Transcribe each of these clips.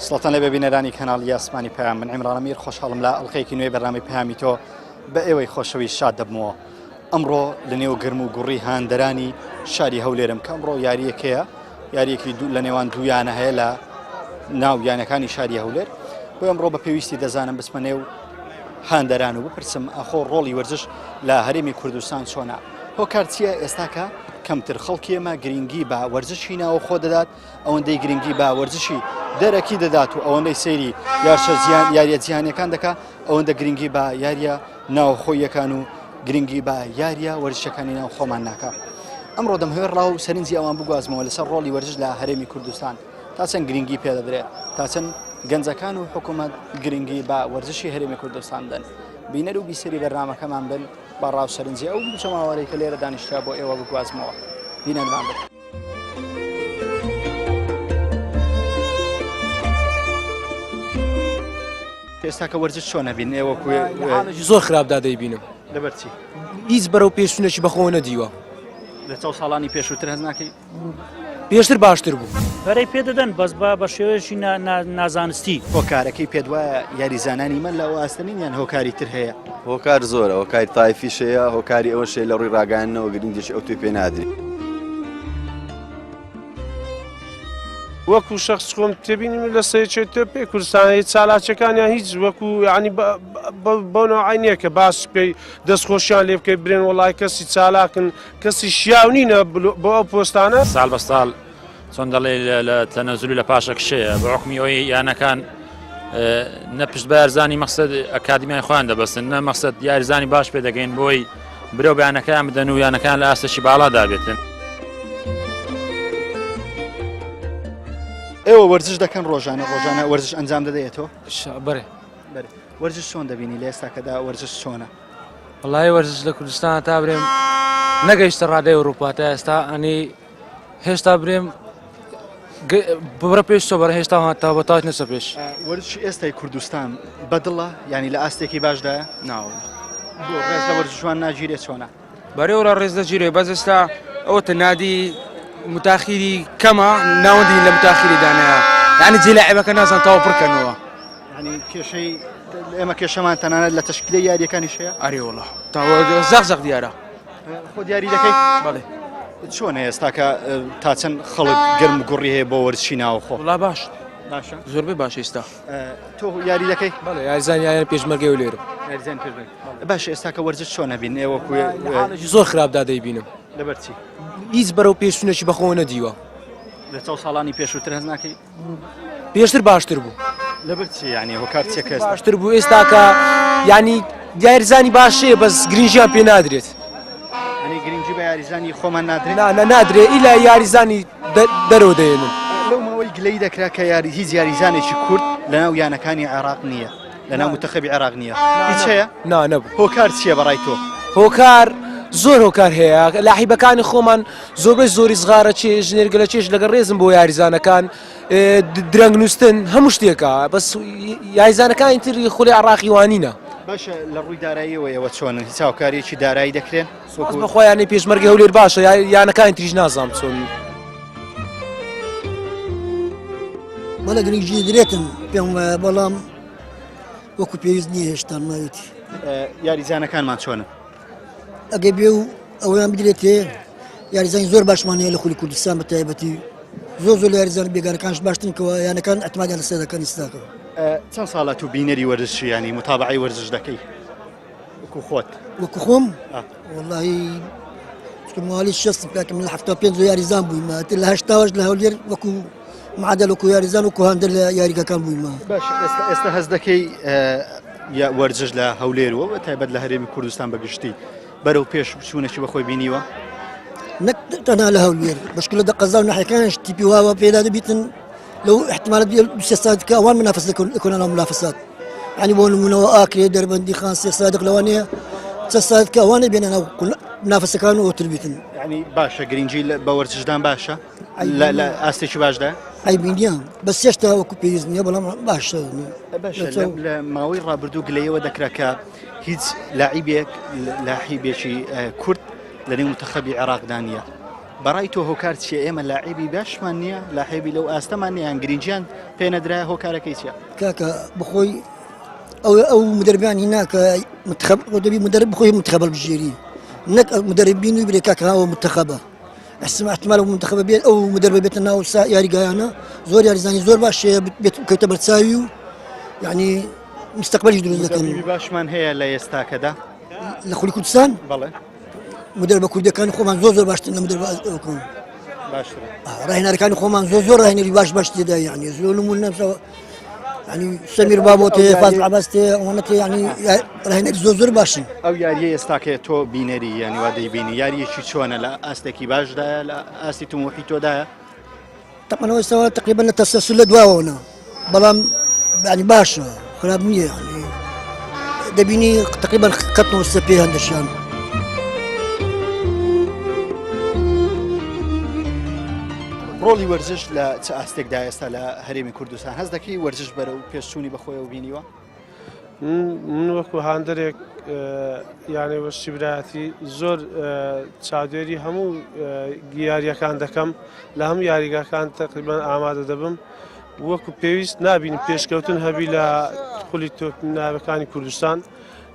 سڵاتان لەبێ بینەرانی کەناڵی ئاسمانی پەیام من عیمران ئەمیر خۆشحاڵم لە ئەڵلقەیەکی نوێی بەرنامەی پەیامی تۆ بە ئێوەی خۆشەویست شاد دەبمەوە ئەمڕۆ لە نێو گرم و گوڕی هاندەرانی شاری هەولێرم کە ئەمڕۆ یاریەکەیە یاریەکی دوو لە نێوان دوویانە هەیە لە ناو یانەکانی شاری هەولێر بۆ ئەمڕۆ بە پێویستی دەزانم بچمە نێو هاندەران و بپرسم ئاخۆ ڕۆڵی وەرزش لە هەرێمی کوردستان چۆنە هۆکار چییە ئێستاکە کەمتر خەڵکی ئێمە گرنگی بە وەرزشی ناوەخۆ دەدات ئەوەندەی گرنگی بە وەرزشی دەرەکی دەدات و ئەوەندەی سەیری یارچە جیهان یاریە جیهانیەکان دەکا ئەوەندە گرنگی بە یاریە ناوخۆیەکان و گرنگی بە یاریە وەرزشەکانی ناو خۆمان ناکا ئەمڕۆ دەمهەوێت ڕاو و سەرنجی ئەوان بگوازمەوە لەسەر ڕۆڵی وەرزش لە هەرێمی کوردستان تا چەند گرنگی پێدەدرێت تا چەند گەنجەکان و حکوومەت گرنگی بە وەرزشی هەرێمی کوردستان دەن بینەر و بیسەری بەرنامەکەمان بن بە ڕاو سەرنجی ئەو جەماوەرەی کە لێرە دانیشتە بۆ ئێوە بگوازمەوە بینەرمان بن. ئێستا کە وەرزش چۆن ئەبین ئێوە حاڵێکی زۆر خراپدا دەیبینم لەبەر چی هیچ بەرەو پێشچونێکی بەخۆوە نەدیوە لە چاو ساڵانی پێشووتر هەست ناکەی پێشتر باشتر بوو. پەرەی پێ دەدەن بەس بە بە شێوەیەکی نازانستی. هۆکارەکەی پێت وایە یاریزانانی مە لەو ئاستە نین یان هۆکاری تر هەیە؟ هۆکار زۆرە هۆکاری تایفیش هەیە هۆکاری ئەوەش هەیە لە ڕووی ڕاگەیاندنەوە گرنگیی ئەوتۆی پێ نادرێ. وەکو شەخس خۆم تێبینیم لە سەیەکێ تۆ پێ کوردستانی چالاکیەکانیان هیچ وەکو ینی بەو نەوعی نییە کە باس بکەی دەستخۆشیان لێ بکەی برێن وڵای کەسی چالاکن کەسی شیاو نینە بۆ ئەو پۆستانە. ساڵ بە ساڵ چۆن دەڵێ لە تەنەزول لە پاشەکشەیە بە حکومی ئەوەی یانەکان نە پشت بە یارزانی مەقسەد ئەکادیمیای خۆیان دەبەستن نە مەقسەد یاریزانی باش پێ دەگەین بۆی برەو بەیانەکان بدەن و یانەکان لە ئاستێکی باڵا دابێتن. ئێوە وەرزش دەکەن ڕۆژانە ڕۆژانە وەرزش ئەنجام دەدەیتەوە؟ بەرێ بەرێ وەرزش چۆن دەبینی لە ئێستاکەدا وەرزش چۆنە؟ وەڵایی وەرزش لە کوردستان تا برێم نەگەیشتە ڕادەی ئەوروپا تا ئێستا ئەنی هێشتا برێم ببرە پێش تۆ بەرە هێشتا تا بە تاج نەچە پێش وەرزشی ئێستای کوردستان بەدڵە ینی لە ئاستێکی باشدایە ناوە بۆ ڕێز لە وەرزشوان ناگیرێ چۆنە بەرێ وڵا ڕێز دەگیرێ بەس ئێستا ئەوەتە نادی متاخیری کەمە ناوەندی لە متاخیری دانایە یعنی جێ لاعبەکە نازان تاوە پڕکەنەوە ینی کێشەی ئێمە کێشەمان تەنانەت لە تەشکیلە یاریەکانی شەیە ئەرێ وڵا تاوە زەق زەق دیارە خۆ دیاری دەکەی بەڵێ چۆن ئێستاکە تا چەند خەڵک گەرم گوڕی هەیە بۆ وەرزشی ناوخۆ وڵا باش باشە زۆربەی باش ئێستا تۆ یاری دەکەی بەڵێ یاریزان یاریان پێشمەرگەی و لێرم یاریزان پێشمەرگە باش ئێستاکە وەرزش چۆن ئەبین ئێوە کوێ حاڵێکی زۆر خراپدا دەیبینم لەبەر چی هیچ بەرەو پێشچونێکی بەخۆوە نەدیوە لە چاو ساڵانی پێشووتر هەست ناکەی پێشتر باشتر بوو لەبەر چی یعنی هۆکار چیە کە باشتر بوو ئێستاکە ینی یاریزانی باشەیە بەس گرنگیان پێ نادرێت ینی گرنگی بە یاریزانی خۆمان نادرێت نا نا نادرێ ئیلا یاریزانی دەرەوە دەێنن لەو ماوەی گلەی دەکرا کە یاری هیچ یاریزانێکی کورد لەناو یانەکانی عێراق نییە لەناو متەخەبی عێراق نییە هیچ هەیە نا نەبوو هۆکار چییە بەڕای تۆ هۆکار زۆر هۆکار هەیە لاحیبەکانی خۆمان زۆربەی زۆری زغارە چێژ نێرگەلە چێژ لەگەڵ ڕێزم بۆ یاریزانەکان درەنگ نووسن هەموو شتێکە بەس یاریزانەکانی تری خولی عراقی وانینە باشە لە ڕووی داراییەوە ئێوە چۆنن هیچ هاوکاریەکی دارایی دەکرێن سوپاس بەخوا یانەی پێشمەرگەی هەولێر باشە یانەکانی تریش نازانم چۆن. بەڵێ گرنگی درێتم پێم وایە بەڵام وەکو پێویست نییە هێشتا ماویتی یاریزانەکانمان چۆنن؟ ئەگە بێ و ئەویان بدرێتێ یاریزانی زۆر باشمان هەیە لە خولی کوردستان بە تایبەتی زۆر زۆر لە یاریزان بێگانەکانش باشترن کەەوە یانەکان ئەتمادیان لەسەر دەکەن ئیستاکە چەند ساڵە تو بینەری وەرزشی ینی متابعی وەرزش دەکەی وەکو خۆت وەکو خۆم وەڵی مالی شەست پێکم لە هەفتا پێنج یاریزان بوویمە تر لە هەشتاوەش لە هەولێر وەکو معادل وەکو یاریزان وەکو هاندەر لە یاریگەکان بوویمە باش ئێستا ئێستا هەست دەکەی وەرزش لە هەولێر و بە تایبەت لە هەرێمی کوردستان بەگشتی بەرەو پێش چوونەکی بەخۆی بینیوە نەک تەنها لە هەولێر بەشکلە دە قەزا و ناحیەکانش تیپی واوە پێدا دەبیتن لەو احتمالات سێ سات کە ئەوان منافس دەکەن دەکەونە ناو منافسات یعنی بۆ نمونەوە ئاکرێ دەربەندی خان سێ سادق لەوانەیە چە سات کە ئەوانە بێنە ناو منافسەکان و ئەوتر بیتن یعنی باشە گرنگی بە وەرزشدان باشە لە ئاستێکی باشدا عەیبی نییە بەس هێشتا وەکو پێویست نییە بەڵام باشە باشە لە ماوەی ڕابردوو گلەیەوە دەکرا کە هیچ لاعیبێک لاحیبێکی کورد لە نێو منتەخەبی عێراقدا نییە. بەڕای تۆ هۆکار چیە ئێمە لاعیبی باشمان نییە لاحێبی لەو ئاستەمان نییە گرنگیان پێ نەدرایە هۆکارەکەی چیە؟ کاکە بخۆی ئەو ئەو مدربیان هینا کە منتخب دەبی مدرب بخۆی منتخب بژێری نەک مدربین و برێ کاکە ئەو منتخبە ئەسم احتمال ئەو منتخبە بێت ئەو مدربە بێتە ناو سا یاریگایانە زۆر یاریزانی زۆر باش هەیە بێت بکەوتە بەرچاوی و یعنی مستقبلیش دروست دەکەن مدربی باشمان هەیە لە ئێستاکەدا لە خولی کوردستان بەڵێ مدربە کوردەکانی خۆمان زۆر زۆر باشترن لە مدربە ئەوکان باشترە ڕاهێنەرەکانی خۆمان زۆر زۆر ڕاهێنەری باش باش تێدا یعنی زۆر نمونە یعنی سەمیر بابۆ تێ فازل عەباس تێ ئەوانە تێ یعنی ڕاهێنەری زۆر زۆر باشن ئەو یاریە ئێستاکەیە تۆ بینەری یعنی وا دەیبینی یاریەکی چۆنە لە ئاستێکی باشدایە لە ئاستی تموحی تۆدایە تەقەنەوە ئێستاوە تقریبا لە تەسەسول لە دواوەنە بەڵام یعنی باشە خراپ نییە یعنی دەبینی تقریبا کەتنەوە سێ پێ هەندەشیان. ڕۆڵی وەرزش لە چ ئاستێکدا ئێستا لە هەرێمی کوردستان هەست دەکەی وەرزش بەرەو پێشچوونی بەخۆیەوە بینیوە؟ من وەکو هاندەرێک یانەی وەرزشی برایەتی زۆر چاودێری هەموو یاریەکان دەکەم لە هەموو یاریگاکان تقریبان ئامادە دەبم وەکو پێویست نابین پێشکەوتن هەبی لە خولی تۆپ ناوەکانی کوردستان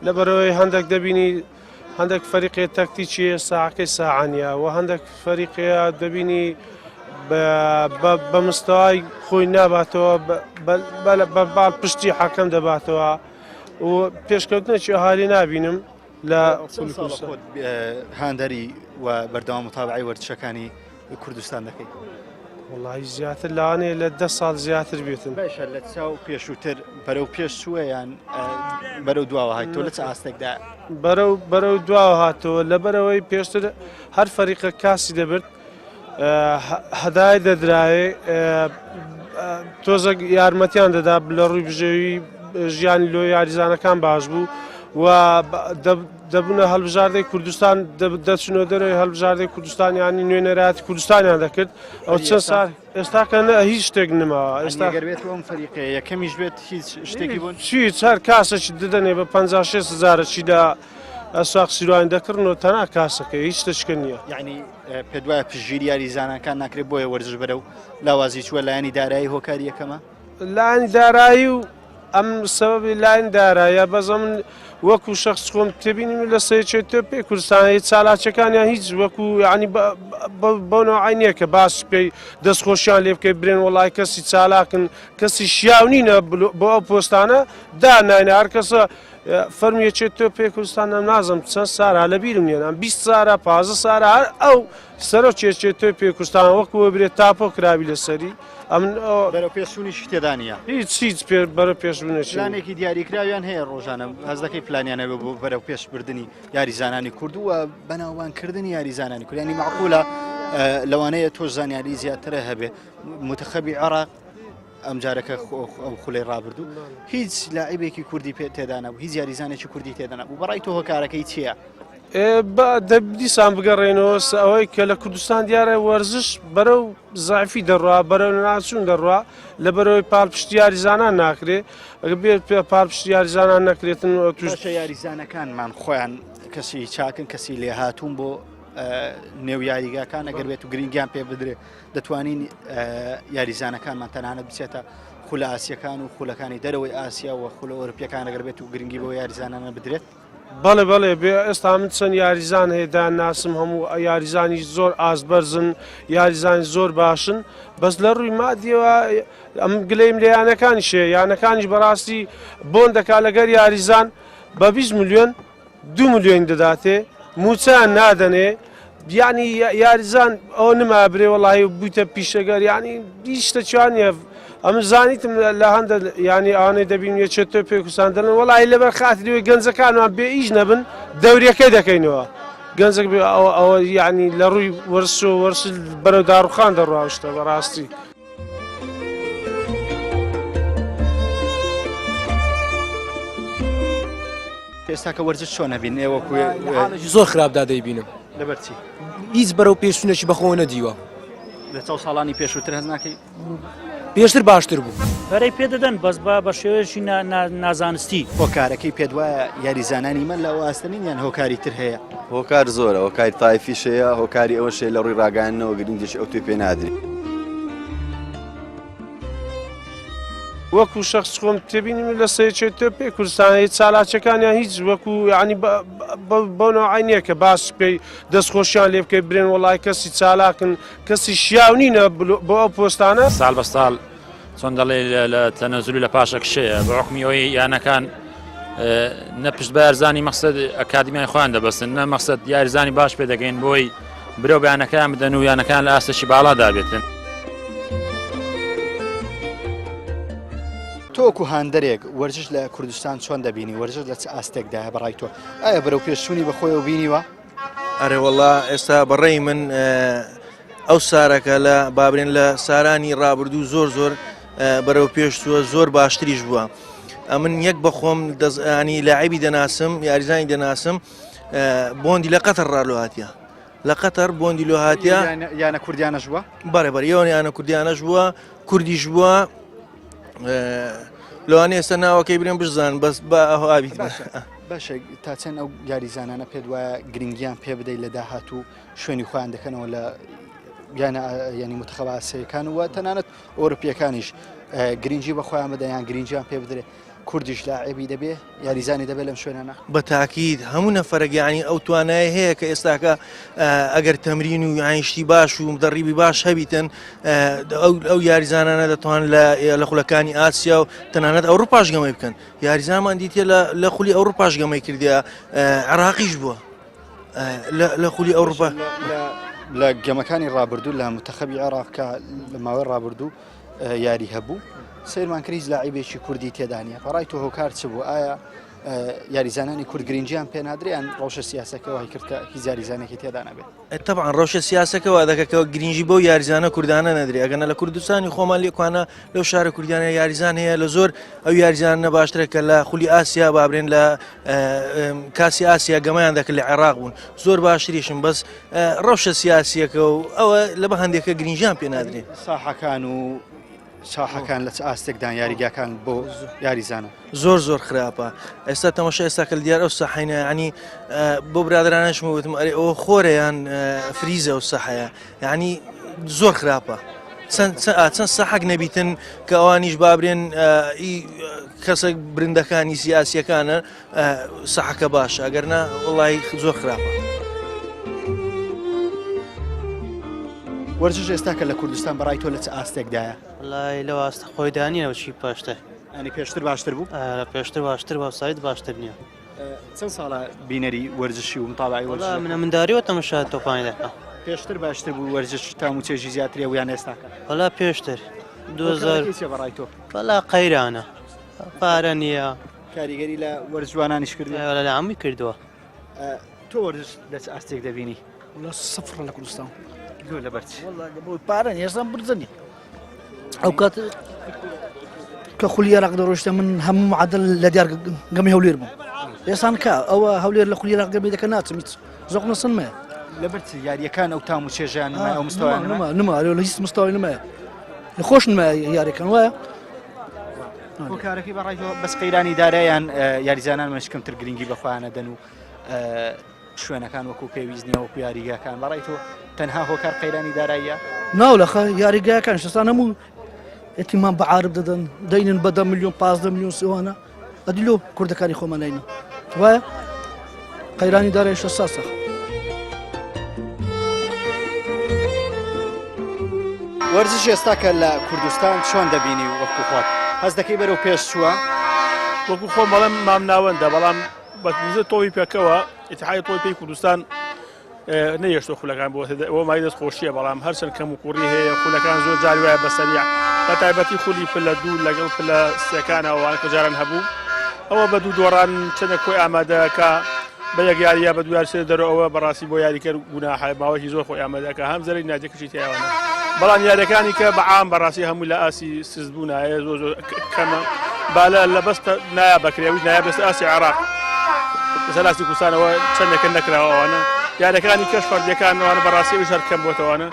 لە بەرەوەی هەندێک دەبینی هەندێک فەریقێ تەکتیکی ساعەکەی ساعانە و هەندێک فەریقەیە دەبینی بە مستەوای خۆی ناباتەوە بە باڵ پشتی حەکەم دەباتەوە و پێشکەوتنێکی ئەهالی نابینم لە هاندەری و بەردەوام متابعی وەرزشەکانی کوردستان دەکەی؟ وڵی زیاتر لەوانەیە لە ده ساڵ زیاتر بێتن باشە لە چاو پێشووتر بەرەو پێش چووە یان بەرەو دواوە هاتۆ لە چ ئاستێکدا بەرەو بەرەو دواوە هاتەوە لەبەرەوەی پێشتر هەر فەریقە کاسی دەبرد هەدای دەدرایێ تۆزەک یارمەتیان دەدا لە ڕووی بژێوی ژیانی لۆ یاریزانەکان باش بوو و دەبوونە هەڵبژاردەی کوردستان دەچنەوە دەرەوەی هەڵبژاردەی کوردستان یانی نوێنەرایەتی کوردستانیان دەکرد ئەو چەند سال ئێستاکە نە هیچ شتێک نماوە ئێستا گەر بێت ئەم فەریقەیە یەکەمیش بێت هیچ شتێکی بۆ چی چار کاسێکی دەدەنێ بە 56 هزارەکی لە ئەسواق سیروان دەکڕن و تەنها کاسەکە هیچ شتێکە نییە یعنی پێت وایە پشتگیری یاریزانەکان ناکرێت بۆیە وەرزش بەرەو لاوازی چووە لایەنی دارایی هۆکاری یەکەمە لایەنی دارایی و ئەم سەبەبی لاین دارایە بەس ئەمن وەکو شخص خۆم تێبینیم لە سەیەکێت تۆ پێ کوردستانی چالاکیەکانیان هیچ وەکو ینی بەو نوعی نییە کە باس پێی دەستخۆشیان لێ بکەی برێن وڵای کەسی چالاکن کەسی شیاو نینە بۆ ئەو پۆستانە داناینە هەر کەسە فەرمی یەکێت تۆ پێ کوردستان نازم چەند سارا لە بیرم نیە 20 سارا 15 سارا هەر ئەو سەرۆکی یەکێت تۆ پێ کوردستان وەکو برێت تاپۆ کراوی لەسەری ئەمن بەرەو پێشچوونیشی تێدا نییە. هیچ هیچ پێ بەرەو پێشبوونێکی نییە. پلانێکی دیاریکراویان هەیە ڕۆژانە هەست دەکەی پلانیان هەبێ بۆ بەرەو پێشبردنی یاریزانانی کورد و بەناوبانگکردنی یاریزانانی کورد یانی مەعقولە لەوانەیە تۆش زانیاری زیاترە هەبێ متخەبی عێراق ئەم جارەکە ئەو خولەی ڕابردوو هیچ لاعبێکی کوردی پێ تێدا نەبوو هیچ یاریزانێکی کوردی تێدا نەبوو بەڕای تۆ هۆکارەکەی چییە؟ دیسان بگەڕێنەوە ئەوەی کە لە کوردستان دیارە وەرزش بەرەو زعفی دەڕوا بەرەو ناچوون دەڕوا لە بەرەوەی پاڵپشتی یاریزانان ناکرێ ئەگە بێت پێ پاڵپشتی یاریزانان نەکرێتن توش یاریزانەکانمان خۆیان کەسی چاکن کەسی لێهاتوون بۆ نێو یاریگاکان ئەگەر بێت و گرنگیان پێ بدرێ دەتوانین یاریزانەکانمان تەنانەت بچێتە خولە ئاسیەکان و خولەکانی دەرەوەی ئاسیا و خولە ئەوروپیەکان ئەگەر بێت و گرنگی بۆ یاریزانانە بدرێت بەڵێ بەڵێ بێ ئێستا من چەند یاریزان هەیە داناسم هەموو یاریزانی زۆر ئاست بەرزن یاریزانی زۆر باشن بەس لە ڕووی مادیەوە ئەم گلەیم لە یانەکانیش هەیە یانەکانیش بەڕاستی بۆن دەکا لەگەر یاریزان بە 20 ملیۆن دو ملیۆن دەداتێ موچەیان نادەنێ یعنی یاریزان ئەوە نما برێ وەڵی بوویتە پیشەگەر یعنی هیچ شتە چوانە ئەم زانیتم لە هەندە ینی ئەوانەی دەبین یەکێت تۆ پێکوسان دەڵێن وەڵی لەبەر خاتریەوەی گەنجەکانمان بێ ئیش نەبن دەوریەکەی دەکەینەوە گەنجێک بێ ئەوە ئەوە یعنی لە ڕووی وەرس و وەرس بەرەو داڕوخان دەڕواشتە بەڕاستی. ئێستا کە وەرزش چۆن ئەبین ئێوە حاڵێکی زۆر خراپدا دەیبینم لەبەر چی هیچ بەرەو پێشچوونێکی بەخۆوە نەدیوە لە چاو ساڵانی پێشووتر هەست ناکەی؟ پێشتر باشتر بوو. پەرەی پێ دەدەن بەس بە بە شێوەیەکی نازانستی. هۆکارەکەی پێت وایە یاریزانانی مە لەو ئاستە نین یان هۆکاری تر هەیە؟ هۆکار زۆرە، هۆکاری تایفیش هەیە، هۆکاری ئەوەش هەیە لە ڕووی ڕاگەیاندنەوە گرنگیی ئەوتۆی پێ نادرێ. وەکو شەخس خۆم تێبینیم لە سەیەکێتە پێ کوردستانی چالاکیەکانیان هیچ وەکو ینی بەو نەوعی نییە کە باس پێی دەستخۆشیان لێ بکەی برێن وڵای کەسی چالاکن کەسی شیاو نینە بۆ ئەو پۆستانە. ساڵ بە ساڵ چۆن دەڵێ لە تەنەزول لە پاشەکشەیە بە حکمی ئەوەی یانەکان نە پشت بە یارزانی مەقسەد ئەکادیمیای خۆیان دەبەستن نە مەقسەد یاریزانی باش پێ دەگەین بۆی برەو بەیانەکان بدەن و یانەکان لە ئاستێکی باڵادا بێتن. تۆ وەکو هاندەرێک وەرزش لە کوردستان چۆن دەبینی وەرزش لە چ ئاستێکدایە بەڕای تۆ ئایا بەرەو پێشچوونی بەخۆیەوە بینیوە؟ ئەرێ وەڵا ئێستا بەڕێی من ئەو سارەکە لە بابرێن لە سارانی ڕابردوو زۆر زۆر بەرەو پێش چووە زۆر باشتریش بووە ئەمن یەک بەخۆم دەزانی لاعبی دەناسم یاریزانی دەناسم بۆندی لە قەتەر ڕالۆ هاتیە لە قەتەر بۆندی لۆ هاتیە یانە کوردیانەش بووە بەڕێ بەر یانە کوردیانەش بووە کوردیش بووە لەوانەیە ئێستا ناوەکەی برێن بشزان بەس بە ئەو ئابیت باشە تا چەند ئەو یاریزانانە پێت وایە گرنگیان پێ بدەیت لە داهاتوو شوێنی خۆیان دەکەنەوە لە یانە ینی متخەواسەکان و تەنانەت ئەوروپیەکانیش گرنگی بە خۆیان بدەیان گرنگیان پێ بدرێت کوردیش لاعبی دەبێ یاریزانی دەبێت لەم شوێنانە؟ بە تاکید هەموو نەفەرەک یانی ئەو توانای هەیە کە ئێستاکە ئەگەر تەمرین و یانی شتی باش و مدەڕیبی باش هەبیتن ئەو یاریزانانە دەتوان لە خولەکانی ئاسیا و تەنانەت ئەوروپاش گەمەی بکەن یاریزانمان دیتە لە خولی ئەوروپاش گەمەی کردە عێراقیش بووە لە خولی ئەوروپا لە گەمەکانی ڕابردوو لە متەخەبی عێراق کە لە ماوەی ڕابردوو یاری هەبوو سەیرمان کرد هیچ لاعیبێکی کوردی تێدا نییە بەڕای تۆ هۆکار چ بوو ئایا یاریزانانی کورد گرنگیان پێ نادرێن ڕەوشە سیاسەکە وای کرد کە هیچ یاریزانێکی تێدا نەبێت طبعا ڕەوشە سیاسەکە وا دەکە کە گرنگی بەو یاریزانە کوردانە نەدرێ ئەگەنە لە کوردستانی خۆمان لێکوانە لەو شارە کوردیانە یاریزان هەیە لە زۆر ئەو یاریزانە باشترە کە لە خولی ئاسیا بابرێن لە کاسی ئاسیا گەمەیان دەکرد لە عێراق بوون زۆر باشتریشن بەس ڕەوشە سیاسیەکە و ئەوە لە بە هەندێکە گرنگیان پێ نادرێت. ساحەکان و ساحەکان لە چ ئاستێکدان یاریگاکان بۆ یاریزانە؟ زۆر زۆر خراپە ئێستا تەمەشا ئێستا کە دیار ئەو ساحینە ینی بۆ برادرانشم وتم ئەرێ ئەوە خۆرەیان فریزە و ساحەیە یعنی زۆر خراپە چەند ساحەک نەبیتن کە ئەوانیش بابرێن کەسێک برندەکانی سیاسیەکانە ساحەکە باشە ئەگەر نا وڵی زۆر خراپە. وەرزش ئێستا کە لە کوردستان بەڕای تۆ لە چ ئاستێکدایە؟ وڵی لە ئاستە خۆیدا نییە چی پاشتر ئەنی پێشتر باشتر بوو؟ پێشتر باشتر بە سایت باشتر نییە. چەند ساڵە بینەری وەرزشی و متابعی وەرزش منە منداریەوە تەمەشا تۆپانی دەکەم. پێشتر باشتر بوو وەرزش تام و چێژی زیاترە و یان ئێستاکە؟ وەڵا پێشتر 2000 بەڕای تۆ؟ وەڵا قەیرانە پارە نییە. کاریگەری لە وەرزشوانانیش کردووە؟ لە هەمووی کردووە. تۆ وەرزش لە چ ئاستێک دەبینی؟ وەڵا سفرە لە کوردستان. لۆ لەبەر چ؟ وەڵا لەبەر پارە نییە ئێستا برزە نییە. ئەو کات کە خولی عێراق دەڕۆشتە من هەموو معادل لە دیار گەمی هەولێر بووم. ئێسان کە ئەوە هەولێر لە خولی عێراق گەمی دەکە ناچم هیچ زۆق نەسنمەیە. لەبەر چ یاریەکان ئەو تام و چێژیان نمایە ئەو مستەوایان نما نما لە هیچ مستەوای نمایە. لە خۆش نمایە یاریەکان وایە. هۆکارەکەی بەڕای تۆ بەس قەیرانی دارایان یاریزانان مەش کەمتر گرنگی بە خۆیانە دەن و شوێنەکان وەکو پێویست نییە وەکو یاریگاکان بەڕای تۆ تەنها هۆکار قەیرانی داراییە؟ ناو لەخە یاریگاکان شتان هەموو ئەتیمان بە عارب دەدەن دەینن بە دە میلیۆن 15 میلیۆن سیوانە ئەدی لۆ کوردەکانی خۆمان نینە وایە قەیرانی دارای شەساسە. وەرزش ئێستا کە لە کوردستان چۆن دەبینی وەکو خۆت هەست دەکەی بەرەو پێش چووە؟ وەکو خۆم بەڵێم مامناوەندە بەڵام بە نزیک تۆپی پێکەوە ئیتحادی تۆپی پێی کوردستان نەیەشتۆ خولەکان بۆ ئەوە مای دەست خۆشیە بەڵام هەرچەند کەم و کوڕی هەیە خولەکان زۆر جاری وایە بەسەریع بە تایبەتی خولی پلە دوو لەگەڵ پلە سێکانەوە کە جاران هەبوو ئەوە بە دوو دۆڕان چەندە کۆی ئامادەکە بە یەک یاریە بە دوو یاری دەرەوە ئەوە بەڕاستی بۆ یاریکەر گوناحە ماوەیەکی زۆر خۆی ئامادەکە هەم زەرەری نادیەکەشی تیاوانە بەڵام یاریەکانی کە بە عام بەڕاستی هەموو لە ئاسی سست بوونایە زۆر زۆر کەمە بالە لە بەست نایە بەکرێ ئەویش نایە بەس ئاسی عێراق لەسەر ئاستی کوردستانەوە چەندێکە نەکراوە ئەوانە یاریەکانی کەش فەردیەکان ئەوانە بەڕاستی ئەویش هەر کەم بۆتەوانە.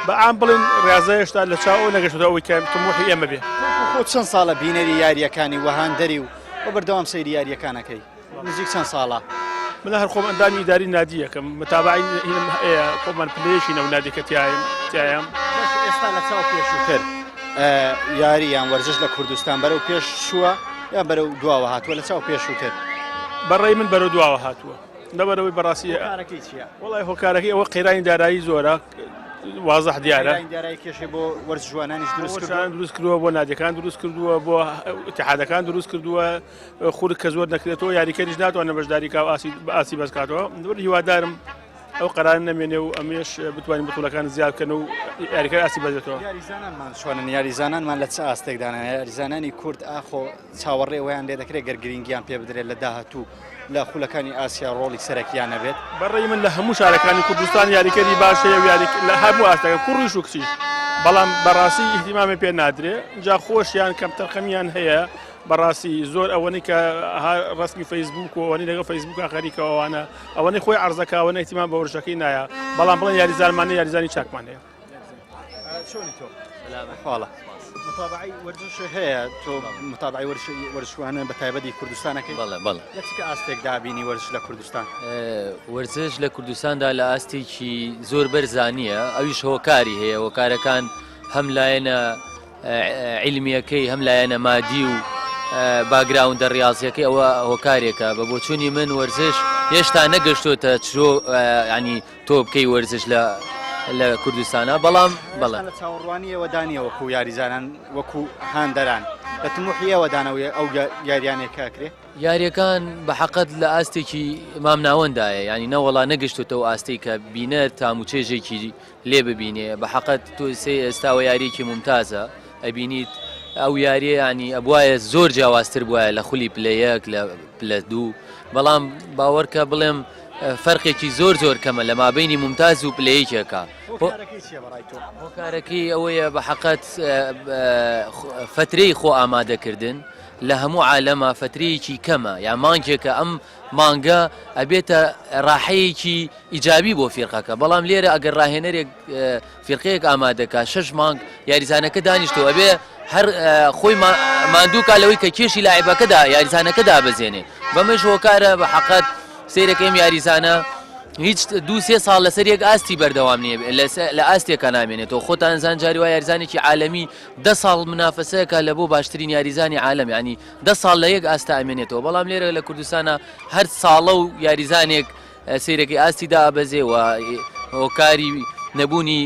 بە عام بڵێن ڕاضە هێشتا لە چاو نەگەشتەوە ئەوەی کە تموحی ئێمە بێ. خۆ چەند ساڵە بینەری یارییەکانی وەهاندەری و بە بەردەوام سەیری یارییەکانەکەی نزیک چەند ساڵە؟ من هەر خۆم ئەندامی ئیداری نادیەکەم متابعی هینم هەیە خۆمان پلەیەکی نەو نادیکە تیایم تیایم ئێستا لە چاو پێشووتر یاری یان وەرزش لە کوردستان بەرەو پێش چووە یان بەرەو دواوە هاتووە لە چاو پێشووتر؟ بەڕێی من بەرەو دواوە هاتووە لەبەرەوەی بەڕاستی هۆکارەکەی چییە؟ وەڵای هۆکارەکەی ئەوە قەیرانی دارایی زۆرە وازح دیارە قەیرانی دارایی کێشەی بۆ وەرزشوانانیش دروست کردووە دروست کردووە بۆ نادیەکان دروست کردووە بۆ اتحادەکان دروست کردووە خورک کە زۆر دەکرێتەوە یاریکەریش ناتوانێت بەشداری کا و ئاسی بە ئاسی بەرز کاتەوە من هیوادارم ئەو قەرار نەمێنێ و ئەمێش بتوانین بتوڵەکان زیاد بکەن و یاریکەر ئاسی بەرزێتەوە. یاریزانانمان چۆنن یاریزانانمان لە چ ئاستێکدانە یاریزانانی کورد ئاخۆ چاوەڕێ ویان لێ دەکرێت گەر گرنگیان پێ بدرێت لە داهاتوو لە خولەکانی ئاسیا ڕۆڵی سەرەکیان نەبێت؟ بەڕێی من لە هەموو شارەکانی کوردستان یاریکەری باش هەیە و یاری لە هەموو ئاستەکە کوڕیش و کچیش بەڵام بەڕاستی ئیهتیمامی پێ نادرێ جا خۆشیان کەمتەرخەمیان هەیە بەڕاستی زۆر ئەوەنەی کە ڕسمی فەیسبوک و ئەوەنەی لەگەڵ فەیسبوکا خەریکە ئەوانە ئەوەنەی خۆی عەرزەکە ئەوەنە ئیهتیمام بە وەرزشەکەی نایە بەڵام بڵێن یاریزانمان هەیە یاریزانی چاکمان هەیە. چۆنی تۆ؟ خواڵە متابعەی وەرزش هەیە تۆ متابعەی وەرزشوانە بە تایبەتی کوردستانەکەی بەڵێ بەڵێ لە چ ئاستێکدا بینی وەرزش لە کوردستان؟ وەرزش لە کوردستاندا لە ئاستێکی زۆر بەرزا نییە ئەویش هۆکاری هەیە هۆکارەکان هەم لایەنە عیلمیەکەی هەم لایەنە مادی و باگراوندە ڕاضیەکەی ئەوە هۆکارێکە بە بۆچوونی من وەرزش هێشتا نەگەشتۆتە چرۆ ینی تۆ بکەی وەرزش لە لە کوردستانە بەڵام بەڵێ لە چاوەڕوانی ئێوەدانیە وەکو یاریزانان وەکو هاندەران لە تموحی ئێوەدانەوە ئەو یاریانێک کاکرێ یاریەکان بە حەقەت لە ئاستێکی مامناوەندایە ینی نەوەڵا نەگەشتۆتەوە ئاستێک کە بینەر تام و چێژێکی لێ ببینێ بە حەقت تۆ سێ ئێستاوە یاریەکی ممتازە ئەبینیت ئەو یاریە ینی ئەبواە زۆر جیاوازتر بواە لە خولی پلە یەک لە پلە دوو بەڵام باوەڕکە بڵێم فەرقێکی زۆر زۆر کەمە لە مابینی ممتاز و پلەیەکێکە هۆکارەکەی ئەوەیە بە حەقەت فترەی خۆ ئامادەکردن لە هەموو عالەمە فترەیەکی کەمە یا مانگێکە ئەم مانگە ئەبێتە ڕاحەیەکی ئیجابی بۆ فیرقەکە بەڵام لێرە ئەگەر ڕاهێنەرێک فیرقەیەک ئامادەکا شەش مانگ یاریزانەکە دانیشتەوە ئەبێ هەر خۆی ماندووکا لەوەی کە کێشی لاعبەکەدا یاریزانەکە دابەزێنێ بەمەش هۆکارە بە حەقەت سەیرەکەیم یاریزانە هیچ دو سێ ساڵ لەسەر یەک ئاستی بەردەوام نییە لە ئاستێکا نامێنێتەوە خۆتان زان جاری وا یاریزانێکی عالەمی دە ساڵ منافەسەیەکە لە بۆ باشترین یاریزانی عالەم ینی دە ساڵ لە یەک ئاستا ئەمێنێتەوە بەڵام لێرە لە کوردستانە هەر ساڵە و یاریزانێک سەیرەکەی ئاستی دابەزێ و هۆکاری نەبوونی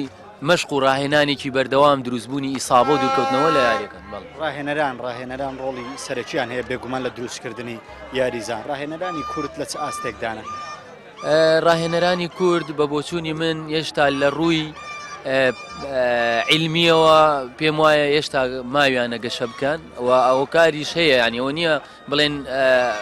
مەشق و ڕاهێنانێکی بەردەوام دروستبوونی ئیسابە و دوورکەوتنەوە لە یاریەکان ڕاهێنەران ڕاهێنەران ڕۆڵی سەرەکیان هەیە بێگومان لە دروستکردنی یاریزان ڕاهێنەرانی کورد لە چ ئاستێکدانە؟ ڕاهێنەرانی کورد بە بۆچوونی من هێشتا لە ڕووی عیلمیەوە پێم وایە هێشتا ماویانە گەشە بکەن و ئەوکاریش هەیە ینی ئەوە نییە بڵێن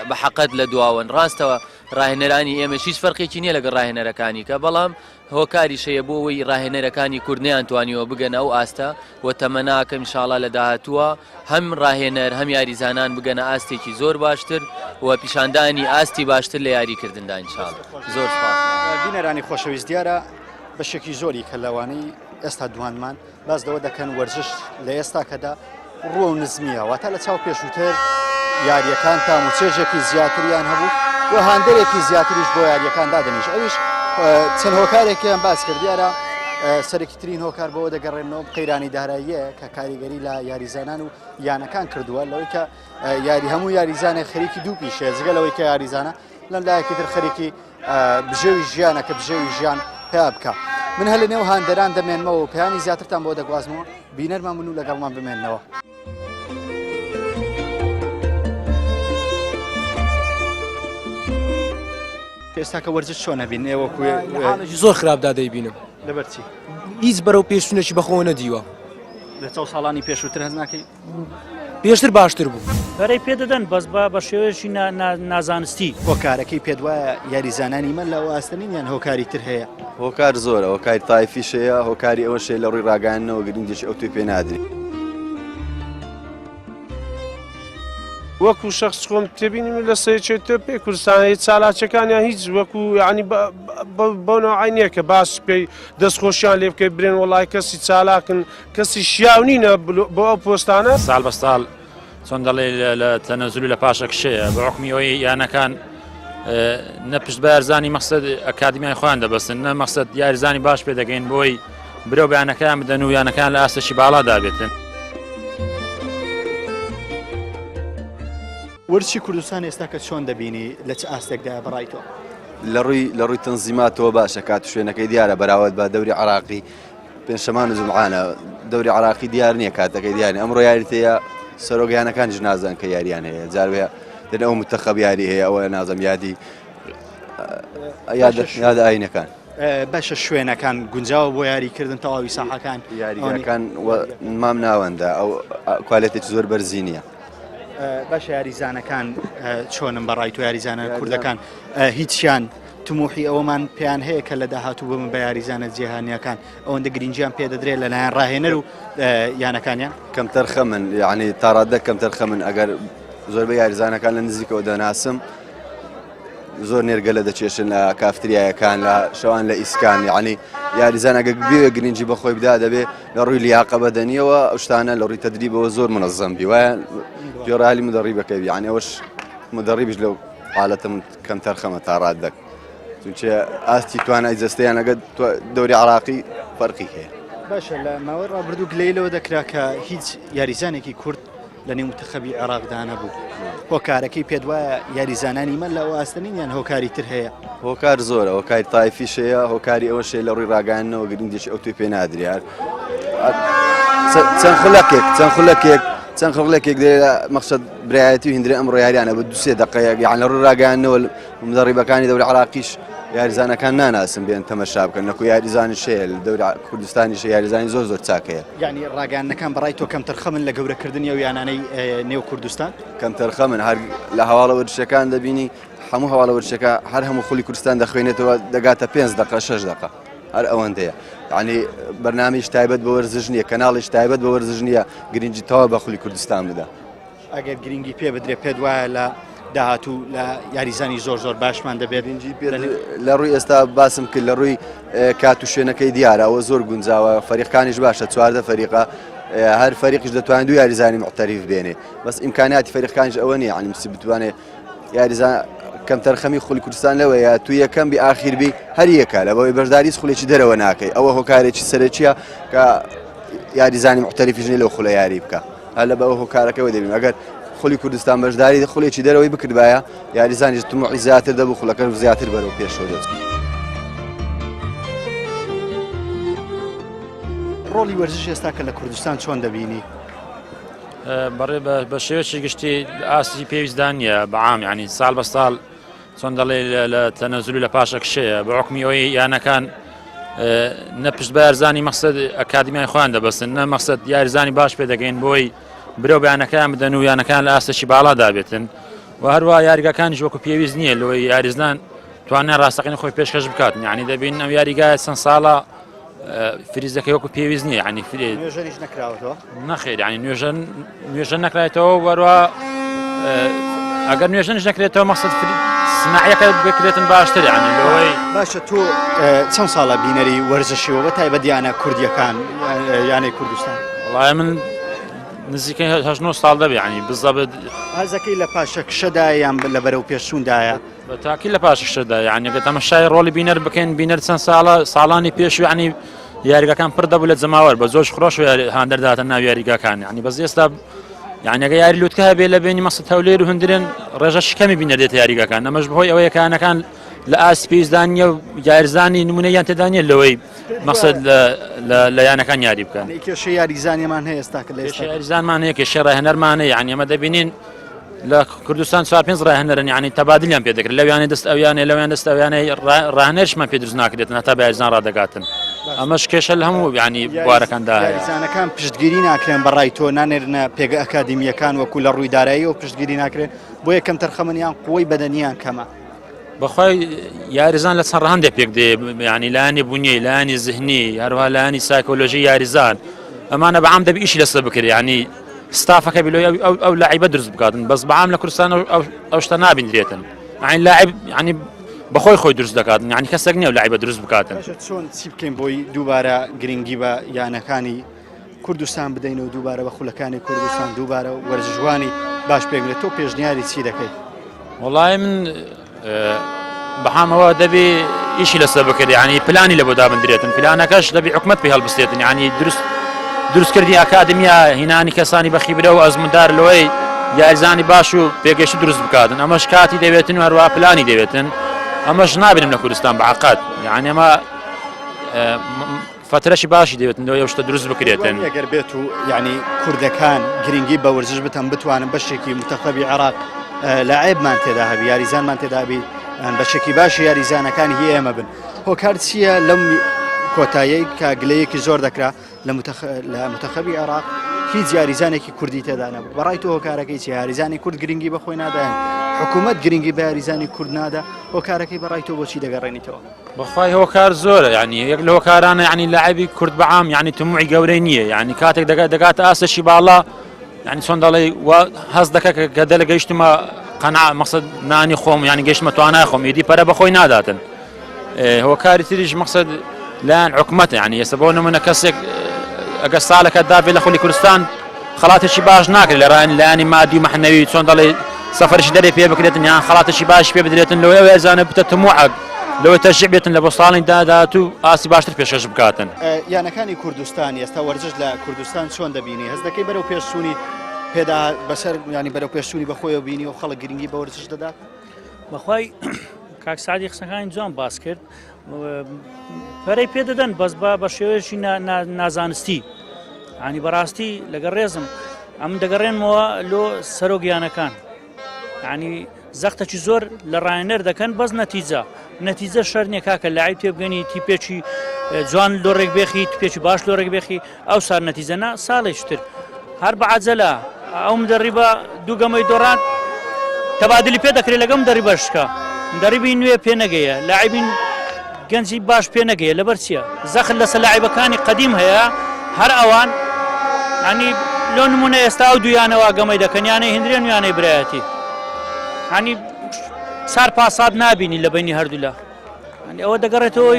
بە حەقەت لە دواوەن ڕاستەوە ڕاهێنەرانی ئێمەش هیچ فەرقێکی نییە لەگەڵ ڕاهێنەرەکانی کە بەڵام هۆکاریش هەیە بۆ ئەوەی ڕاهێنەرەکانی کورد نەیانتوانیوە بگەنە ئەو ئاستە و تەمەناکەم ئینشاڵا لە داهاتووە هەم ڕاهێنەر هەم یاریزانان بگەنە ئاستێکی زۆر باشتر و پیشاندانی ئاستی باشتر لە یاریکردندا ئینشاڵا زۆر سپاس. بینەرانی خۆشەویست دیارە بەشێکی زۆری کە لەوانەی ئێستا دوانمان باس لەوە دەکەن وەرزش لە ئێستاکەدا ڕووە و نزمیە واتە لە چاو پێشووتر یاریەکان تام و چێژێکی زیاتریان هەبوو و هاندەرێکی زیاتریش بۆ یاریەکان دادەنیش ئەویش چەند هۆکارێکیان باس کرد دیارە سەرەکیترین هۆکار بەوە دەگەڕێنەوە قەیرانی داراییە کە کاریگەری لە یاریزانان و یانەکان کردووە لەوەی کە یاری هەموو یاریزانێک خەریکی دوو پیشەیە جگە لەوەی کە یاریزانە لەم لایەکی تر خەریکی بژێوی ژیانە کە بژێوی ژیان پیا بکە من هەر لە نێو هاندەران دەمێنمەوە و پەیامی زیاترتان بۆ دەگوازمەوە بینەرمان من و لەگەڵمان بمێنەوە. ئێستاکە وەرزش چۆن هەبین ئێوە حاڵێکی زۆر خراپدا دەیبینم لەبەرچی هیچ بەرەو پێشچونێکی بەخۆوە نەدیوە لە چاو ساڵانی پێشووتر هەست ناکەی پێشتر باشتر بوو. پەرەی پێ دەدەن بەس بە بە شێوەیەکی نازانستی. هۆکارەکەی پێت وایە یاریزانانی مە لەو ئاستە نین یان هۆکاری تر هەیە؟ هۆکار زۆرە هۆکاری تایفیش هەیە هۆکاری ئەوەش هەیە لە ڕووی ڕاگەیاندنەوە گرنگیی ئەوتۆی پێ نادرێ. وەکو شەخس خۆم تێبینیم لە سەیەکێتە پێ کوردستان چالاکیەکانیان هیچ وەکو یعنی. بەو نەوعەی نییە کە باس بکەی دەستخۆشیان لێ بکەی برێن وەڵای کەسی چالاکن کەسی شیاو نینە بۆ ئەو پۆستانە. ساڵ بە ساڵ چۆن دەڵێ لە تەنەزول لە پاشەکشەیە بە حکمی ئەوەی یانەکان نە پشت بە یارزانی مەقسەد ئەکادیمیای خۆیان دەبەستن نە مەقسەد یارزانی باش پێ دەگەین بۆی برەو بە یانەکەیان بدەن و یانەکان لە ئاستێکی باڵادا بێتن. وەرزشی کوردستان ئێستا کە چۆن دەبینی لە چ ئاستێکدایە بەڕای تۆ؟ لە ڕووی لە ڕووی تەنزیماتەوە باشە کات و شوێنەکەی دیارە بەراوەت بە دەوری عراقی پێنجشەمان و جومعانە دەوری عراقی دیار نییە کاتەکەی دیار نییە ئەمڕۆ یاریت هەیە سەرۆک یانەکانیش نازان کە یاریان هەیە جار وەیە دەن ئەو متەخەب یاری هەیە ئەوە نازم یادی یاد یاد ئاینەکان باشە شوێنەکان گونجاوە بۆ یاریکردن تەواوی ساحەکان یاریگاکان مام ناوەندە ئەو کوالێتێکی زۆر بەرزی نییە. باشە یاریزانەکان چۆنن بەڕای تۆ یاریزانە کوردەکان هیچیان تموحی ئەوەمان پێیان هەیە کە لە داهاتوو ببن بە یاریزانە جیهانیەکان ئەوەندە گرنگیان پێدەدرێت لەلایەن ڕاهێنەر و یانەکانیان کەمتەرخەمن یعنی تاڕادە کەمتەرخەمن ئەگەر زۆربەی یاریزانەکان لە نزیکەوە دەناسم زۆر نێرگەلە دەچێشن لە کافتریایەکان لە شەوان لە ئیسکان یعنی یاریزان ئەگە بێ گرنگی بەخۆی بدا دەبێ لە ڕووی لیاقە بەدەنیەوە ئەو شتانە لە ڕووی تەدریبەوە زۆر منەزەم بی وایە گوێڕالی مدەڕیبەکەی یعنی ئەوەش مدەڕیبش لەو حالەتە کەم تەرخەمە تا ڕادەک چونچە ئاستی توانای جەستەیان لەگە دەوری عراقی فەرقی هەیە. باشە لە ماوەی ڕابردوو گلەیی لەوە دەکرا کە هیچ یاریزانێکی کورد لە نێو منتەخەبی عێراقدا نەبوو هۆکارەکەی پێت وایە یاریزانانی مە لە ئەو ئاستە نین یان هۆکاری تر هەیە؟ هۆکار زۆرە هۆکاری تایفیش هەیە هۆکاری ئەوەش هەیە لە ڕووی ڕاگەیاندنەوە گرنگیی ئەوتۆی پێ نادرێ هەر چەند خولەکێک چەند خولەکێک چەند خولەکێک دێ مەقسەد برایەتی و هندرێ ئەمڕۆ یاریانە بە دوسێ دقەیەک یان لە ڕووی ڕاگەیاندنەوە مدەڕیبەکانی دەوری عراقیش یاریزانەکان ناناسن بێن تەمەشا بکەن نەکو یاریزانی شەیە لە دەوری کوردستانیش یاریزانی زۆر زۆر چاکەیە. یعنی ڕاگەیاندنەکان بەڕای تۆ کەمتەرخەمن لە گەورەکردنی ئەو یانانەی نێو کوردستان؟ کەمتەرخەمن هەر لە هەواڵە وەرزشیەکان دەبینی هەموو هەواڵە وەرزشیەکە هەر هەموو خولی کوردستان دەخوێنێتەوە دەگاتە پێنج دقە شەش دقە هەر ئەوەندەیە یعنی بەرنامەیش تایبەت بە وەرزش نییە کەناڵیش تایبەت بە وەرزش نییە گرنگی تەواو بە خولی کوردستان بدە. ئەگەر گرنگی پێ بدرێت پێت وایە لە داهاتوو لە یاریزانی زۆر زۆر باشمان دەبێت لە ڕووی ئێستا باسم کرد لە ڕووی کات و شوێنەکەی دیارە ئەوە زۆر گونجاوە فەریقکانیش باشە 14 فەریقە هەر فەریقیش دەتوانێت دوو یاریزانی معتەریف بێنێ بەس ئیمکانیاتی فەریقکانیش ئەوە نییە یعنی مسی بتوانێت یاریزان کەمتەرخەمی خولی کوردستان لەوەیە تو یەکەم بی ئاخیر بی هەر یەکە لە بەوەی بەشداری خولێکی دەرەوە ناکەی ئەوە هۆکارێکی سەرەکیە کە یاریزانی محتەریفیش لەو خولە یاری بکە هەر لە بەوە هۆکارەکەەوە دەبین ئەگەر خولی کوردستان بەشداری خولێکی دەرەوەی بکردبایە یاریزانیش تموعی زیاتر دەبوو خولەکە زیاتر بەرەو پێشەوە دەچوو. ڕۆڵی وەرزش ئێستا کە لە کوردستان چۆن دەبینی؟ بەڕێ بە شێوەیەکی گشتی ئاستی پێویستدا نییە بەعام ینی ساڵ بە ساڵ چۆن دەڵێ لە تەنەزول لە پاشەکشەیە بە حکمی ئەوەی یانەکان نە پشت بە یارزانی مەقسەد ئەکادیمیای خۆیان دەبەستن نە مەقسەد یاریزانی باش پێ دەگەین بۆی برەو بەیانەکەیان بدەن و یانەکان لە ئاستێکی باڵادا بێتن و هەروە یاریگاکانیش وەکو پێویست نییە لەوەی یاریزان توانای ڕاستەقینە خۆی پێشکەش بکات یعنی دەبین ئەم یاریگایە چەند ساڵە فریزەکەی وەکو پێویست نییە ینی فرێ نوێژەریش نەکراوەتەوە نەخێر ینی نوێژەن نوێژە نەکرایتەوە وەروە ئەگەر نوێژەنش نەکرێتەوە مەقصد سناعەکە بکرێتن باشتر ینی لەوەی باشە تۆ چەند ساڵە بینەری وەرزشیەوە بە تایبەت یانە کوردیەکان یانەی کوردستان وڵای من نزیکەی هەشت ساڵ دەبێ ینی بزەبت هەزەکەی لە پاشەکشەدا یان لە بەرەو پێشچووندایە بە تاکی لە پاشەکشەدا یعنی گە تەمەشای ڕۆڵی بینەر بکەین بینەر چەند ساڵە ساڵانی پێش یعنی یاریگاکان پڕ دەبوو لە جەماوەر بە زۆر خرۆش هاندەر داتە ناو یاریگاکان یعنی بەس ئێستا یعنی ئەگە یاری لوتکە هەبێ لە بینی مەسە هەولێر و هندرێن ڕێژە شکەمی بینەر دێتە یاریگاکان ئەمەش بەهۆی ئەوەیە کانەکان لە ئاست پێویستدا نییە و یاریزانی نمونەیان تێدا نییە لەوەی مەسەد لە یانەکان یاری بکەن کێشە یاریزانیمان هەیە ئێستا کە لە یاریزانمان هەیە کێشە ڕاهێنەرمان هەیە یعنی ئەمە دەبینین لە کوردستان چوار پێنج ڕاهێنەرن یعنی تەبادلیان پێ دەکرێت لەویانەی دەست ئەویانێ لەویان دەست ئەویانەی ڕاهێنەرشمان پێ دروست ناکرێتن هەتا بە یاریزان ڕادەگاتن ئەمەش کێشە لە هەموو یعنی بوارەکاندا هەیە. یاریزانەکان پشتگیری ناکرێن بە ڕای تۆ نانێرنە پێگە ئەکادیمییەکان وەکو لە ڕووی داراییەوە پشتگیری ناکرێن بۆیە کەمتەرخەمن یان قوەی بەدەنیان کەمە. بەخوای یاریزان لە چەند ڕەهەندێک پێک دێ ینی لایەنی بوونیە لایەنی زهنی هەروها لایەنی سایکۆلۆژی یاریزان ئەمانە بەعام دەبی ئیشی لەسەر بکرێ ینی ستافەکە بلۆی ئەو ئەو لاعیبە دروست بکاتن بەس بەعام لە کوردستان ئەو شتە نابیندرێتن عین لاعب ینی بەخۆی خۆی دروست دەکات یعنی کەسێک نییە لاعیبە دروست بکاتن. باشە چۆن چی بکەین بۆی دووبارە گرنگی بە یانەکانی کوردستان بدەین و دووبارە بە خولەکانی کوردستان دووبارە وەرزشوانی باش پێک بێت تۆ پێشنیاری چی دەکەیت؟ وەڵای من بەحامەوە دەبێ ئیشی لەسەر بکرێت ینی پلانی لە بۆ دابدرێتن پلانەکەش دەبی حکومت پێ هەڵبستێتن ینی دروست دروستکردنی ئەکادمیا هینانی کەسانی بەخیبرە و ئەزموندار لەوەی یاریزانی باش و پێگەشت دروست بکاتن ئەمەش کاتی دەوێتن و هەروە پلانی دەوێتن ئەمەش نابینم لە کوردستان بەعقات یعنی ئەمە فەترەشی باشی دەوێتن لەوەی ئەو شتە دروست بکرێتن. ئەگەر بێت و یعنی کوردەکان گرنگی بە وەرزش بتەن بتوانن بەشێکی متەخەبی عێراق لاعبمان تێدا هەبی یاریزانمان تێدا بی بەشێکی باشی یاریزانەکان هی ئێمە بن هۆکار چییە لەم کۆتایەی کە گلەیەکی زۆر دەکرا لە متەخەبی عێراق هیچ یاریزانێکی کوردی تێدا نەبوو بەڕای تۆ هۆکارەکەی چی یاریزانی کورد گرنگی بەخۆی ناداین حکوومەت گرنگی بە یاریزانی کورد نادا هۆکارەکەی بەڕای تۆ بۆچی دەگەڕێنیتەوە بەخوای هۆکار زۆرە یعنی یەک لە هۆکارانە یعنی لاعبی کورد بەعام یعنی تموعی گەورەی نییە یعنی کاتێک دەگات دەگاتە ئاستێکی باڵا یعنی چۆن دەڵێ هەست دەکە کە دەلە گەیشتمە قەنا مەقصد نانی خۆم یعنی گەیشتمە توانای خۆم ئیدی پەرە بەخۆی ناداتن هۆکاری تریش مەقصد لایەن حکومەت یعنی ئێستا بۆ نمونە کەسێک ئەگەر ساڵەکە دابێ لە خولی کوردستان خەڵاتێکی باش ناکرێت لە ڕایەن لایەنی مادی و مەحنەوی چۆن دەڵێ سەفەرشی دەرێ پێ بکرێتن یان خەڵاتێکی باش پێ بدرێتن لەوەی ئەو یاریزانە بتە تموعەک لەوەی تەشجیع بێتن لە بۆ ساڵی داهاتوو ئاستی باشتر پێشکەش بکاتن. یانەکانی کوردستان ئێستا وەرزش لە کوردستان چۆن دەبینی هەست دەکەی بەرەو پێشچوونی پێدا بەسەر ینی بەرەو پێشچوونی بەخۆیەوە بینی و خەڵک گرنگی بە وەرزش دەدات؟ بەخوای کاک سعدی قسەکانی جوان باس کرد پەرەی پێ دەدەن بەس بە بە شێوەیەکی نازانستی ینی بەڕاستی لەگەڵ ڕێزم ئەم دەگەڕێنمەوە لۆ سەرۆک یانەکان ینی زەختەکی زۆر لە ڕایەنەر دەکەن بەس نەتیجە نەتیجە شەر نییە کاکە لاعیب تێبگەنی تیپێکی جوان لۆ ڕێک بێخی تپێکی باش لۆ ڕێک بێخی ئەو سار نەتیجە نا ساڵێکی تر هەر بە عەجەلە ئەو مدەڕیبە دوو گەمەی دۆڕان تەبادلی پێ دەکرێت لەگەم دەڕیبە شکا مدەڕیبی نوێ پێ نەگەیە لاعبین گەنجی باش پێ نەگەیە لەبەر چییە زەخت لەسەر لاعیبەکانی قەدیم هەیە هەر ئەوان ینی لۆ نمونە ئێستا ئەو دویانەوە گەمەی دەکەن یانەی هندرێن و یانەی برایەتی ینی سار پاسات نابینی لە بینی هەردوولا ئەوە دەگەڕێتەوە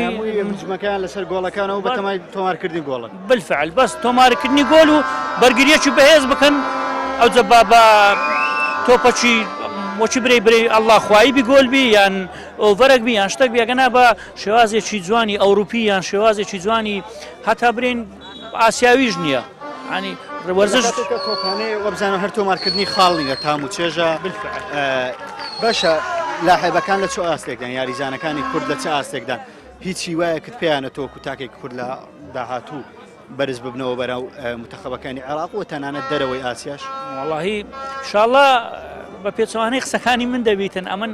هجمەکان لەسەر گۆڵەکانەوە بەتەمای تۆمارکردنی گۆڵن بالفعل بەس تۆمارکردنی گۆل و بەرگریەکی بەهێز بکەن ئەو جە با بە تۆپەکی وەکی برێ برێ ئەلله خوایی بی گۆل بی یان ئۆڤەرەک بی یان شتێک بێگەنا بە شێوازێکی جوانی ئەوروپی یان شێوازێکی جوانی هەتا برێن ئاسیاویش نییە ینی وەرزش تۆپانەیە وەبزانم هەر تۆمارکردنی خاڵ نییە تام و چێژە باشە لاحێبەکان لە چ ئاستێکدان یاریزانەکانی کورد لە چ ئاستێکدان هیچ هیوایەکت پێیانە تۆکو تاکێک کورد لە داهاتوو بەرز ببنەوە بەرەو متەخەبەکانی عێراق و تەنانەت دەرەوەی ئاسیاش وەڵاهی شاءاللە بە پێچەوانەی قسەکانی من دەبیتن ئەمن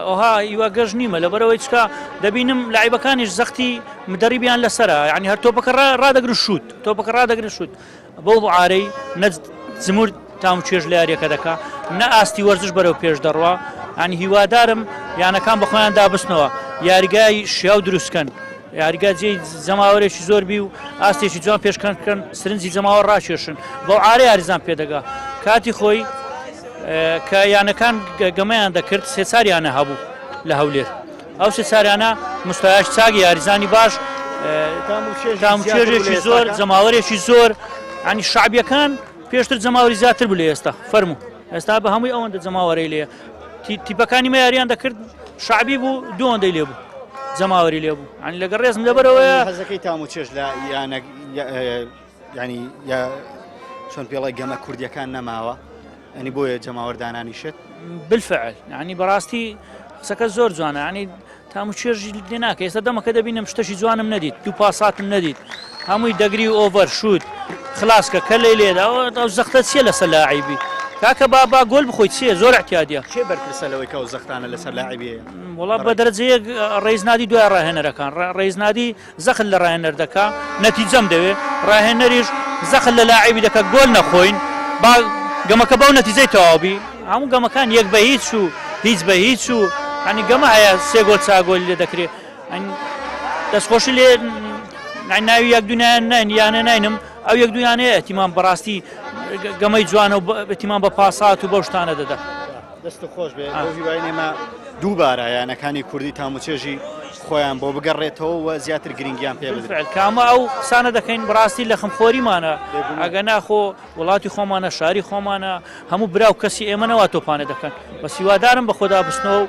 ئەوها هیوا گەش نیمە لەبەرەوەی چکە دەبینم لاعیبەکانیش زەختی مدەریبیان لەسرە یعنی هەر تۆپەکە ڕادەگرن شووت تۆپەکە ڕادەگرن شووت بەو عارەی نە زمور تام و چێژ لە یاریەکە دەکا نە ئاستی وەرزش بەرەو پێش دەڕوا ینی هیوادارم یانەکان بە خۆیان دابستنەوە یاریگای شیاو دروستکەن یاریگا جێی جەماوەرێکی زۆر بی و ئاستێکی جوان پێشکەن بکەن سرنجی جەماوە ڕاکێشن بەو عارە یاریزان پێدەگا کاتی خۆی کە یانەکان گەمەیان دەکرد سێچاریانە هەبوو لە هەولێر ئەو سێ چاریانە مستایش چاک یاریزانی باش تاموچێژێکی زۆر جەماوەرێکی زۆر ینی شعبیەکان پێشتر جەماوەری زیاتر بوو لە ئێستا فەرموو ئێستا بە هەمووی ئەوەندە جەماوەرەی لێ تیپەکانی مە یاریان دەکرد شعبی بوو دووەندەی لێ بوو جەماوەری لێ بوو ئەنی لەگە ڕێزم لەبەرەوەیە حەزەکەی تام و چێژ لە یانە ینی یا چۆن پێڵی گەمە کوردیەکان نەماوە ئەنی بۆیە جەماوەر دانانیشێت بالفعل ینی بەڕاستی قسەکە زۆر جوانە ینی تام و چێژی لێ ناکە ئێستا دەمەکە دەبینم شتەشی جوانم نەدیت دوو پاساتم نەدیت هەمووی دەگری و ئۆڤەر شوت خلاسکە کە لێ لێدا ئەو زەختە چییە لەسەر لاعیبی کاکە با با گۆل بخۆی چییە زۆر اعتیادیە کێ بەرپرسە لەوەی کە ئەو زەختانە لەسەر لاعیبی هەیە؟ وەڵا بە دەرەجەیەک ڕێز نادی دوای ڕاهێنەرەکان ڕێز نادی زەخت لە ڕاهێنەر دەکا نەتیجەم دەوێ ڕاهێنەریش زەخت لە لاعیبی دەکا گۆل نەخۆین با گەمەکە بەو نەتیجەی تەواو بی هەموو گەمەکان یەک بە هیچ و هیچ بە هیچ و هەنی گەمە هەیە سێ گۆل چا گۆل لێ دەکرێ دەستخۆشی لێ ناوی یەک دونیان نین یانە ناینم ئەو یەک دویانەیە ئەتیمان بەڕاستی گەمەی جوانە و ئەتیمان بە پاسات و بەو شتانە دەدا. دەست خۆش بێ بۆ هیوای نێمە. دووبارە یانەکانی کوردی تاموچێژی خۆیان بۆ بگەڕێتەوە و زیاتر گرنگیان پێ بدرێت. کامە ئەو قسانە دەکەین بەڕاستی لە خەمخۆریمانە ئەگە ناخۆ وڵاتی خۆمانە شاری خۆمانە هەموو برا و کەسی ئێمە نەوا تۆپانە دەکەن بەس هیوادارم بە خۆدا بچنەوە و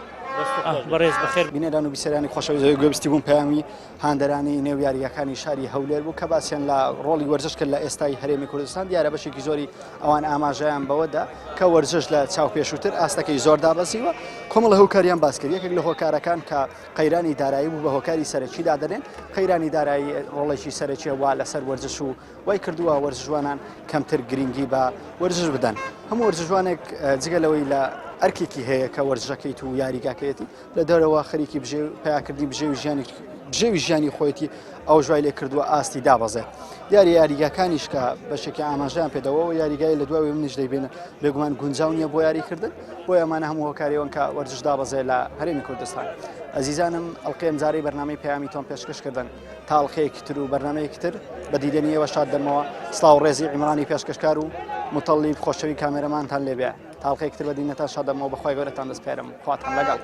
بەڕێز بەخێر. بینەران و بیسەرانی خۆشەویست گوێبستی بوون پەیامی هاندەرانی نێو یاریگاکانی شاری هەولێر بوو کە باسیان لە ڕۆڵی وەرزش کرد لە ئێستای هەرێمی کوردستان دیارە بەشێکی زۆری ئەوان ئاماژەیان بەوەدا کە وەرزش لە چاو پێشووتر ئاستەکەی زۆر دابەزیوە کۆمەڵە هۆکاریان باس کرد یەکێک لە هۆکارەکان کە قەیرانی دارایی بوو بە هۆکاری سەرەکی دادەنێن قەیرانی دارایی ڕۆڵێکی سەرەکیە وا لەسەر وەرزش و وای کردووە وەرزشوانان کەمتر گرنگی بە وەرزش بدەن هەموو وەرزشوانێک جگە لەوەی لە ئەرکێکی هەیە کە وەرزشەکەیت و یاریگاکەیەتی لە دەرەوە خەریکی بژێو پیاکردنی بژێوی ژیانی بژێوی ژیانی خۆیەتی ئەو ژوای لێ کردووە ئاستی دابەزێت دیاری یاریگاکانیش کە بەشێکی ئاماژیان پێدەوە یاریگای لە دوای منیش دەیبێنە بێگومان گونجاو نییە بۆ یاریکردن بۆ ئەمانە هەموو هۆکاریەوەن کە وەرزش دابەزێ لە هەرێمی کوردستان ئەزیزانم ئەڵقەی ئەمجارەی بەرنامەی پەیامی تۆم پێشکەش کردن تا ئەڵقەیەکی تر و بەرنامەیەکی تر بە دیدەنی ئێوە شاد دەمەوە سڵاو ڕێزی عیمرانی پێشکەشکار و موتەڵیب خۆشەوی کامێرەمانتان لێبێ تا ئەڵقەیەکی تر بە دینەتان شاد دەمەوە بەخوای گەورەتان دەسپێرم خواتان لەگەڵ.